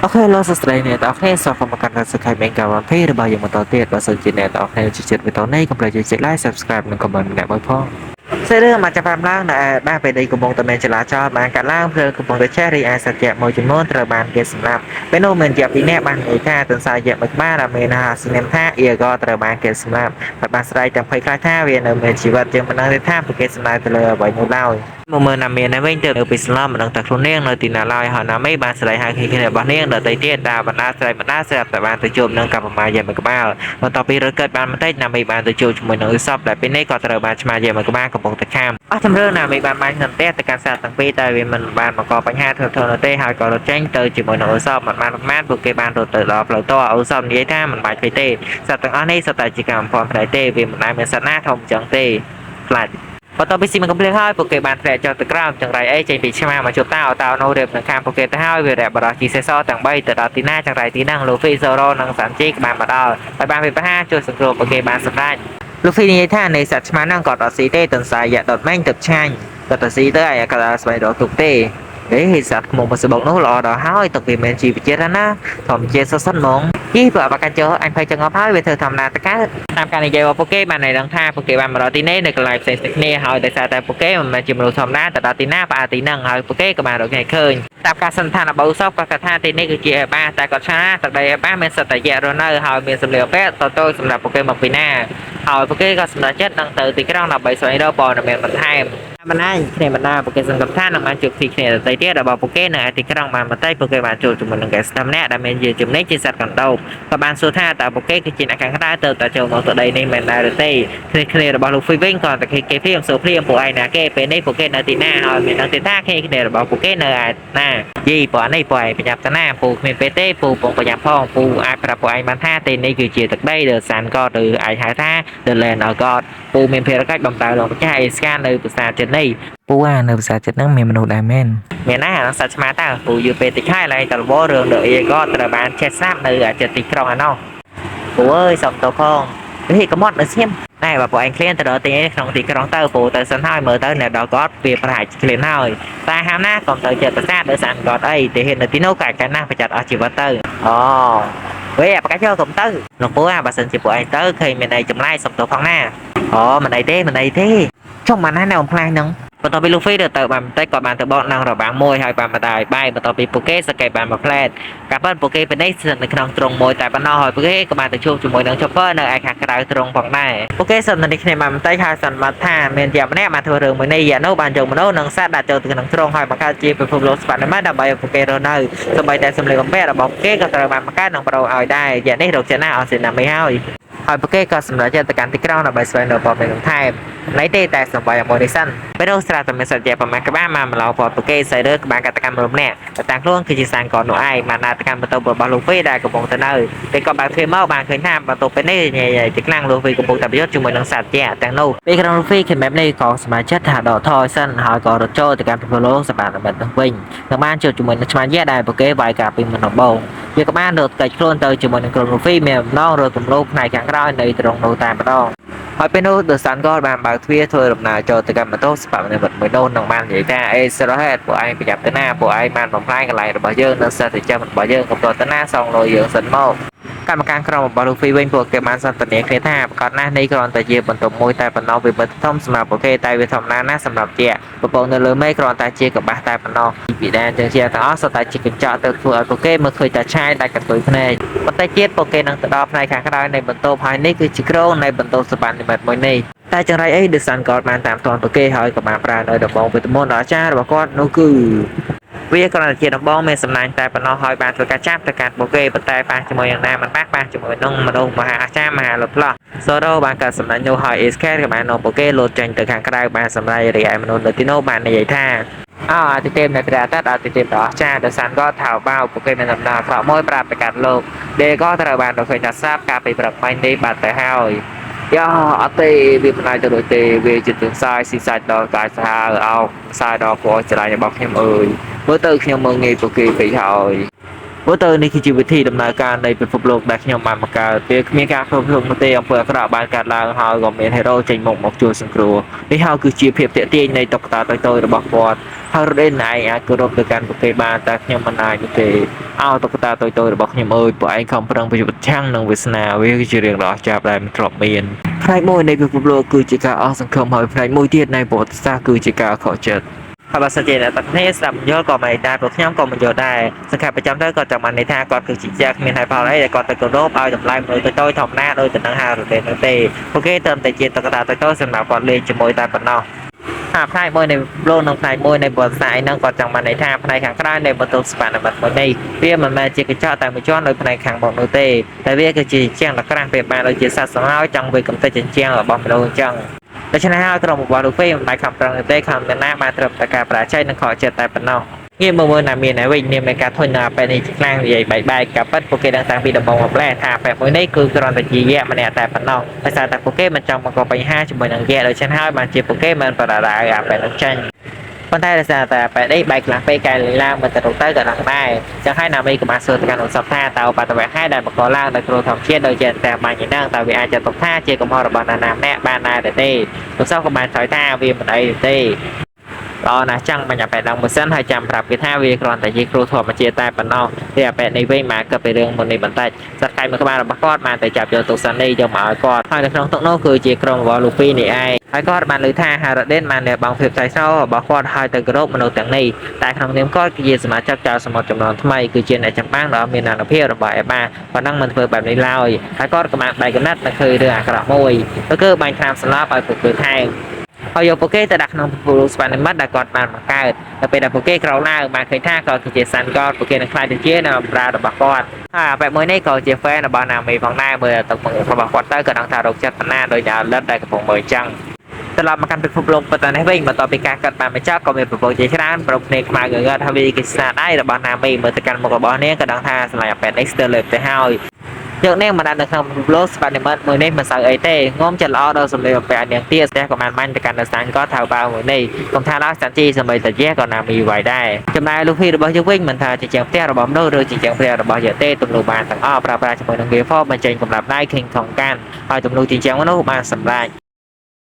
OK លោកសួស្តីអ្នកទាំងអស់គ្នាសូមមកកាន់សក្ខីមេកា One Piece របស់យើងបន្តទៀតបើសិនជាអ្នកទាំងអស់គ្នាចូលចិត្តវីដេអូនេះកុំភ្លេចចុច Like Subscribe និង Comment ម្នាក់មួយផងសាច់រឿងមកចាប់ផ្ដើមឡើងនៅឯបាសពេលនេះកំពុងតែមានចលាចលបានកាត់ឡើងភ្លើងកំពុងតែឆេះរីឯសត្វយក្សមួយចំនួនត្រូវបានគេសម្លាប់ពេលនោះមានយក្សពីរនាក់បាននិយាយថាទន្សាយយក្សមួយក្បាលដែលមានហាសនាមថាអ៊ីកត្រូវបានគេសម្លាប់ហើយបានស្រែកទាំងភ័យខ្លាចថាវានៅមានជីវិតយើងមិនដឹងទេថាពួកគេសម្លាប់ទៅលើអ្វីនោះឡើយ មកមើលណាមីនៅវិញទើបនៅពីស្លាប់មិនដឹងថាខ្លួននាងនៅទីណាឡើយហើយណាមីបានស្រែកហៅគ្នារបស់នាងដទៃទៀតដើរបណ្ដាស្រែកបណ្ដាស្រាប់តែបានទៅជួបនឹងកបមាយាមួយក្បាលបន្ទាប់ពីរត់កើតបានបន្តិចណាមីបានទៅជួបជាមួយនឹងអ៊ឺសបដែលពេលនេះក៏ត្រូវបានឆ្មាយាមួយក្បាលកំពុងតែខាំអស់ជំរឿណាមីបានបាញ់សន្ទះទៅកាន់សត្វទាំងពីរតែវាមិនបានបង្កបញ្ហាធ្ងន់ធ្ងរនោះទេហើយក៏រត់ចេញទៅជាមួយនឹងអ៊ឺសបមិនបានប្រមាណពួកគេបានរត់ទៅដល់ផ្លូវតអ៊ឺសបនិយាយថាមិនបាច់ភ័យទេសត្វទាំងអស់នេះសុទ្ធតែជាកម្មពំផ្នែកទេវាមិនដែលមានសត្វណាធំចឹងទេខ្លាច បន្ទាប់ពីស៊ីមកកំភ្លៀងហើយពួកគេបានធ្លាក់ចុះទៅក្រោមចង្រៃអីចេញពីឆ្មាមកជួបតោតោនោះរៀបនឹងខាងពួកគេទៅហើយវារៈបរោះជីសេសទាំង3ទៅដល់ទីណាចង្រៃទីហ្នឹងលូហ្វីសូរ៉ូនិងសាន់ជីក៏បានមកដល់ហើយបានវិបហាជួយសង្គ្រោះពួកគេបានសម្រេចលូហ្វីនិយាយថានៃសត្វឆ្មាហ្នឹងក៏អត់ស៊ីទេទន្សាយយ៉ាដុតម៉េងទៅឆ្ងាញ់ក៏ទៅស៊ីទៅហើយក៏ដល់ស្វែងរកទុកទេអេសត្វខ្មុំមកសបុកនោះល្អដល់ហើយទុកវាមានជីវជាតិណាធម្មជាតិសុទ្ធសិនហ្មងយីបើអបកាចោអញភ័យចងប់ហើយវាធ្វើធម្មតាតកើត តាមការនិយាយរបស់ពួកគេបានឲ្យដឹងថាពួកគេបានមកដល់ទីនេះនៅកន្លែងផ្សេងៗគ្នាហើយដោយសារតែពួកគេមិនមែនជាមនុស្សធម្មតាទៅដល់ទីណាផ្អាទីហ្នឹងហើយពួកគេក៏បានរកគ្នាឃើញតាមការសន្និដ្ឋានរបស់ឧសពក៏គាត់ថាទីនេះគឺជាអេបាតែគាត់ថាទឹកដីអេបាមានសត្វតាយៈរស់នៅហើយមានសម្លៀកបំពាក់តូចៗសម្រាប់ពួកគេមកពីណាហើយពួកគេក៏សម្រេចចិត្តនឹងទៅទីក្រុងដើម្បីស្វែងរកព័ត៌មានបន្ថែមមិនឯងគ្នាបណ្ដាពួកគេសង្កត់ថានឹងបានជួបទីគ្នាដទៃទៀតរបស់ពួកគេនៅឯទីក្រុងបានបន្តិចពួកគេបានជួបជាមួយនឹងកេស្តាម្នាក់ដែលមានជាជំនាញជាសត្វកណ្ដូប ក៏បានសួរថាតើពួកគេគឺជាអ្នកខាងក្រៅទៅតែចូលមកទៅដីនេះមែនដែរឬទេគ្នាគ្នារបស់លោកហ្វីវិញក៏តែគេគេភ្លាមសួរភ្លាមពួកឯងណាគេពេលនេះពួកគេនៅទីណាហើយមានដឹងទេថាគ្នាគ្នារបស់ពួកគេនៅឯណាយីពួកនេះពួកឯងប្រញាប់ទៅណាពូគ្មានពេលទេពូពងប្រញាប់ផងពូអាចប្រាប់ពួកឯងបានថាទីនេះគឺជាទឹកដី The Sun God ឬអាចហៅថា The Land of God ពូមានភារកិច្ចបំរើលោកម្ចាស់អេស្កានៅប្រាសាទចិត្តនេះពូអានៅប្រាសាទចិត្តហ្នឹងមានមនុស្សដែរមែនមានណាអាសត្វឆ្មាតើពូយឺពេលតិចហើយឡើងតលវរឿង The Eagle ត្រូវបានចេះស្រាប់នៅចិត្តទីក្រុងឯណោះពូអើយសុំទោសផងនេះកំត់នៅស្ងៀមតែបើពួកឯងឃ្លានទៅដល់ទីក្នុងទីក្រុងទៅពូទៅសិនហើយមើលទៅអ្នកដល់គាត់វាប្រហែលឃ្លានហើយតែហាមណាកុំទៅចិត្តប្រាសាទដោយសារគាត់អីទីហ៊ាននៅទីនោះក៏កាលណាប្រចាំអស់ជីវិតទៅអូវេបកាយកុំទៅលោកពូអាបើសិនជាពួកឯងទៅឃើញមានអីចម្លែកសុំទោសផងណាអូមិនអីទេមិនអីទេចុះមិនណានៅអំផ្លាញហ្នឹង បន្ទាប់ពីលូហ្វីទៅទៅបានបន្តិចក៏បានទៅបកនឹងរបាំងមួយហើយបានបណ្ដាឲ្យបាយបន្ទាប់ពីពួកគេសង្កេតបានមួយផ្លែតការពិតពួកគេពេលនេះស្ថិតនៅក្នុងទ្រុងមួយតែប៉ុណ្ណោះហើយពួកគេក៏បានទៅជួបជាមួយនឹង Chopper នៅឯខាងក្រៅទ្រុងផងដែរពួកគេសន្ទនាគ្នាបានបន្តិចហើយសន្មតថាមានយ៉ាម្នាក់បានធ្វើរឿងមួយនេះយ៉ានោះបានយកមនុស្សនិងសត្វដាក់ចូលទៅក្នុងទ្រុងហើយបង្កើតជាពិភពលោក Spider-Man ដើម្បីឲ្យពួកគេរស់នៅសូម្បីតែសម្លៀកបំពាក់របស់ពួកគេក៏ត្រូវបានបង្កើតនិងប្រូឲ្យដែរយ៉ានេះរកចេណាអស់សេណាមីហើយហើយពួកគេក៏សម្រេចចិត្តទៅកាន់ទីក្រុងដើម្បីស្វែងរកព័ត៌មានបន្ថែម ណៃទេតែសំបីមួយនេះសិនពេលនោះស្រាប់តែមានសត្វជាប្រមាណក្បាលមកម្លោពតពួកគេសៃរើក្បាលកតកម្មរំនាក់តែតាំងខ្លួនគឺជាសានកនោះឯងបានណាតកម្មបន្ទប់របស់លោកហ្វីដែលកំពុងទៅនៅពេលគាត់បើកទ្វារមកបានឃើញថាបន្ទប់ពេលនេះញ៉ៃៗជាខ្លាំងលោកហ្វីកំពុងតែប្រយុទ្ធជាមួយនឹងសត្វជាទាំងនោះពេលក្រុងលោកហ្វីឃើញបែបនេះក៏សមាជិកថាដកថយសិនហើយក៏រត់ចូលទៅកាន់ពិភពលោកសម្រាប់មិត្តនោះវិញនឹងបានជួបជាមួយនឹងឆ្មាយៈដែលពួកគេវាយកាលពីមុនដំបូងវាក៏បានរត់គេចខ្លួនទៅជាមួយនឹងក្រុមលោកហ្វីមានបំណងរត់គំរូផ្នែកខាងក្រោយនៃត្រង់នោះតែម្ដង ហើយពេលនោះ The Sun God បានបើកទ្វារធ្វើដំណើរចូលទៅកាន់បន្ទប់ស្បនិមិត្តមួយនោះនិងបាននិយាយថាអេស្រហេតពួកឯងប្រញាប់ទៅណាពួកឯងបានបំផ្លាញកន្លែងរបស់យើងនិងសិទ្ធិចិញ្ចឹមរបស់យើងកុំទាន់ទៅណាសងលុយយើងសិនមកកម្មការក្រុមរបស់ Luffy វិញពួកគេបានសន្ទនាគ្នាថាប្រកាសណាស់នេះគ្រាន់តែជាបន្ទប់មួយតែប៉ុណ្ណោះវាមិនធំសម្រាប់ពួកគេតែវាធម្មតាណាស់សម្រាប់ជាពពកនៅលើមេឃគ្រាន់តែជាកបាសតែប៉ុណ្ណោះពីដានចឹងជាទាំងអស់សុទ្ធតែជាកញ្ចក់ទៅធ្វើឲ្យពួកគេមើលឃើញតែឆាយដែលកន្ទុយភ្នែកបន្តិចទៀតពួកគេនឹងទៅដល់ផ្នែកខាងក្រៅនៃបន្ទប់ហើយនេះគឺជាគ្រោងនៃបន្ទប់សវណ្ណនិមិត្តមួយនេះតែចង្រៃអី The Sun God បានតាមទាន់ពួកគេហើយក៏បានប្រើនៅដំបងវេទមន្តដ៏អស្ចារ្យរបស់គាត់នោះគឺវាគ្រាន់តែជាដំបងមានសំណាញ់តែប៉ុណ្ណោះហើយបានធ្វើការចាប់ទៅកាន់ពួកគេប៉ុន្តែប៉ះជាមួយយ៉ាងណាមិនប៉ះប៉ះជាមួយនឹងមនុស្សម្ហាអស្ចារ្យមហាលុបផ្លោះសូរ៉ូបានកើតសំណាញ់នោះហើយអេសខេតក៏បាននាំពួកគេលោតចេញទៅខាងក្រៅបានសម្រេចរីឯមនុស្សនៅទីនោះបាននិយាយថាអោអាទិទេពនៃព្រះអាទិត្យអាទិទេពដ៏អស្ចារ្យដែលសានក៏ថាបោពួកគេមានដំណើរអាក្រក់មួយប្រាប់ទៅកាន់លោកដេក៏ត្រូវបានរកឃើញថាស្លាប់កាលពីព្រឹកមិញនេះបាត់ទៅហើយយ៉ាអត់ទេវាមិនអាចទៅរួចទេវាជាទន្សាយស៊ីសាច់ដល់កាយសាហាវអោខ្សែដល់ពណ៌ចរាញ់របស់ខ្ញុំអើយមើលទៅខ្ញុំមើលងាយពួកគេពេកហើយ ព្រោះទៅនេះគឺជាវិធីដំណើរការនៃពិភពលោកដែលខ្ញុំបានបង្កើតវាគ្មានការគ្រប់គ្រងនោះទេអំពើអាក្រក់បានកើតឡើងហើយក៏មានហេរ៉ូចេញមុខមកជួយសង្គ្រោះនេះហើយគឺជាភាពទាក់ទាញនៃតុក្កតាតូចៗរបស់គាត់ហើយរ៉េនឯងអាចគោរពទៅកាន់ពួកគេបានតែខ្ញុំមិនអាចនោះទេអោតុក្កតាតូចៗរបស់ខ្ញុំអើយពួកឯងខំប្រឹងប្រយុទ្ធឆាំងនឹងវាសនាវាគឺជារឿងដ៏អស្ចារ្យដែលមិនធ្លាប់មានផ្នែកមួយនៃពិភពលោកគឺជាការអស់សង្ឃឹមហើយផ្នែកមួយទៀតនៃប្រវត្តិសាស្ត្រគឺជាការខកចិត្តហើយបើសិនជាអ្នកទាំងគ្នាស្ដាប់មិនយល់ក៏មិនដែរព្រោះខ្ញុំក៏មិនយល់ដែរសង្ខេបប្រចាំទៅក៏ចង់បានន័យថាគាត់គឺជាជាគ្មានហេតុផលអីដែលគាត់ទៅគោរពឲ្យតម្លៃមនុស្សតូចៗធម្មតាដោយទៅនឹងហារ៉េននោះទេពួកគេត្រឹមតែជាតុក្កតាតូចៗសម្រាប់គាត់លេងជាមួយតែប៉ុណ្ណោះ ហាផ្នែកមួយនៃលោកនិងផ្នែកមួយនៃប្រវត្តិសាស្ត្រហ្នឹងក៏ចង់បានន័យថាផ្នែកខាងក្រៅនៃបន្ទប់ស្ពាននិម្មិតមួយនេះវាមិនមែនជាកញ្ចក់តែមួយជាន់ដោយផ្នែកខាងមុខនោះទេតែវាគឺជាជញ្ជាំងដ៏ក្រាស់ប្រៀបបានដូចជាសត្វសំោចចង់វាយកម្ទេចជញ្ជាំងរបស់មនុស្សអញ្ចឹងដូច្នេះហើយក្រុមរបស់លូហ្វីមិនបាច់ខំប្រឹងនោះទេខំតែណាបានត្រឹមតែការបរាជ័យនិងខកចិត្តតែប៉ុណ្ណោះងាកមកមើលណាមានឯវិញនាងមានការធុញនៅអាប៉ែនេះជាខ្លាំងនិយាយបែកបែកការពិតពួកគេដឹងតាំងពីដំបូងមកម្លេះថាអាប៉ែមួយនេះគឺគ្រាន់តែជាយក្សម្នាក់តែប៉ុណ្ណោះដោយសារតែពួកគេមិនចង់បង្កបញ្ហាជាមួយនឹងយក្សដូច្នេះហើយបានជាពួកគេមិនបរាដៅអាប៉ែនោះចេញប៉ុន្តែដោយសារតែអាប៉ែនេះបែកខ្លាំងពេកកែលឡើងមិនទៅរកទៅក៏ដឹងដែរចឹងហើយណាមីក៏បានសួរទៅកាន់ឧសភថាតើបាតវៈហេតុដែលបង្កឡើងដោយគ្រោះធម្មជាតិដូចជាតែបាញ់ឯហ្នឹងតើវាអាចចាត់ទុកថាជាកំហុសរបស់ណានាម្នាក់បានដែរទេឧសភក៏បានឆ្លើយថាវាមិនអីទេ ល្អណាស់ចឹងបាញ់អាប៉ែឡើងមួយសិនហើយចាំប្រាប់គេថាវាគ្រាន់តែជាគ្រោះធម្មជាតិតែប៉ុណ្ណោះតែអាប៉ែនេះវិញមកគិតពីរឿងមុននេះបន្តិចសត្វកែមួយក្បាលរបស់គាត់បានតែចាប់យកទូសានីយកមកឲ្យគាត់ហើយនៅក្នុងតុនោះគឺជាក្រុមរបស់លូហ្វីនេះឯងហើយគាត់បានលើថាហារ៉ាដេនបានលះបង់ភាពថ្លៃថ្នូររបស់គាត់ហើយទៅគោរពមនុស្សទាំងនេះតែក្នុងនាមគាត់គឺជាសមាជិកចៅសមុទ្រចំនួនថ្មីគឺជាអ្នកចម្បាំងដ៏មានអានុភាពរបស់អេបាប៉ុណ្ណឹងមិនធ្វើបែបនេះឡើយហើយគាត់ក៏បានបែកកណិតនៅឃើញរឿងអាក្រក់មួយទៅគឺបាញ់ថ្នាំស្លាប់ឲ្យពួកគេថែម ហើយយកពួកគេទៅដាក់ក្នុងពិភពលោកស្វែងនិម្មិតដែលគាត់បានបង្កើតដល់ពេលដែលពួកគេក្រោកឡើងបានឃើញថាគាត់គឺជាសានកតពួកគេនឹងក្លាយទៅជានៅបម្រើរបស់គាត់ហើយអាបែបមួយនេះក៏ជា fan របស់ណាមីផងដែរមើលទឹកមុខរបស់គាត់ទៅក៏ដឹងថារោគចិត្តប៉ុណ្ណាដោយអ្នកលិតដែលកំពុងមើលចឹងត្រឡប់មកកាន់ពិភពលោកប៉ុន្តែនេះវិញបន្ទាប់ពីការកាត់បានបញ្ចប់ក៏មានប្រពន្ធជាច្រើនប្រពគ្នាខ្មៅងងឹតហើយវាគេស្នាដៃរបស់ណាមីមើលទៅកាន់មុខរបស់នាងក៏ដឹងថាស្រឡាញ់អាប៉ែនេះស្ទើរលើកទៅហើយ យកនាងមកដាក់នៅក្នុងពិភពលោកស្បានិមិត្តមួយនេះមិនសូវអីទេងុំចិត្តល្អដល់សម្លៀកបំពាក់នាងទៀតស្ទះក៏បានបាញ់ទៅកាន់នៅសាញ់ក៏ថៅបាវមួយនេះកុំថាដល់សាន់ជីសម្បីតាជាក៏ណាមីໄວដែរចំណែកលូហ្វីរបស់យើងវិញមិនថាជាជាងផ្ទះរបស់មនុស្សឬជាជាងផ្ទះរបស់យទេទំនួលបានទាំងអស់ប្រើប្រាស់ជាមួយនឹង Gear 4បញ្ចេញកម្លាំងដៃ King Kong កាន់ហើយទំនួលជាជាងមនុស្សបានសម្រេច។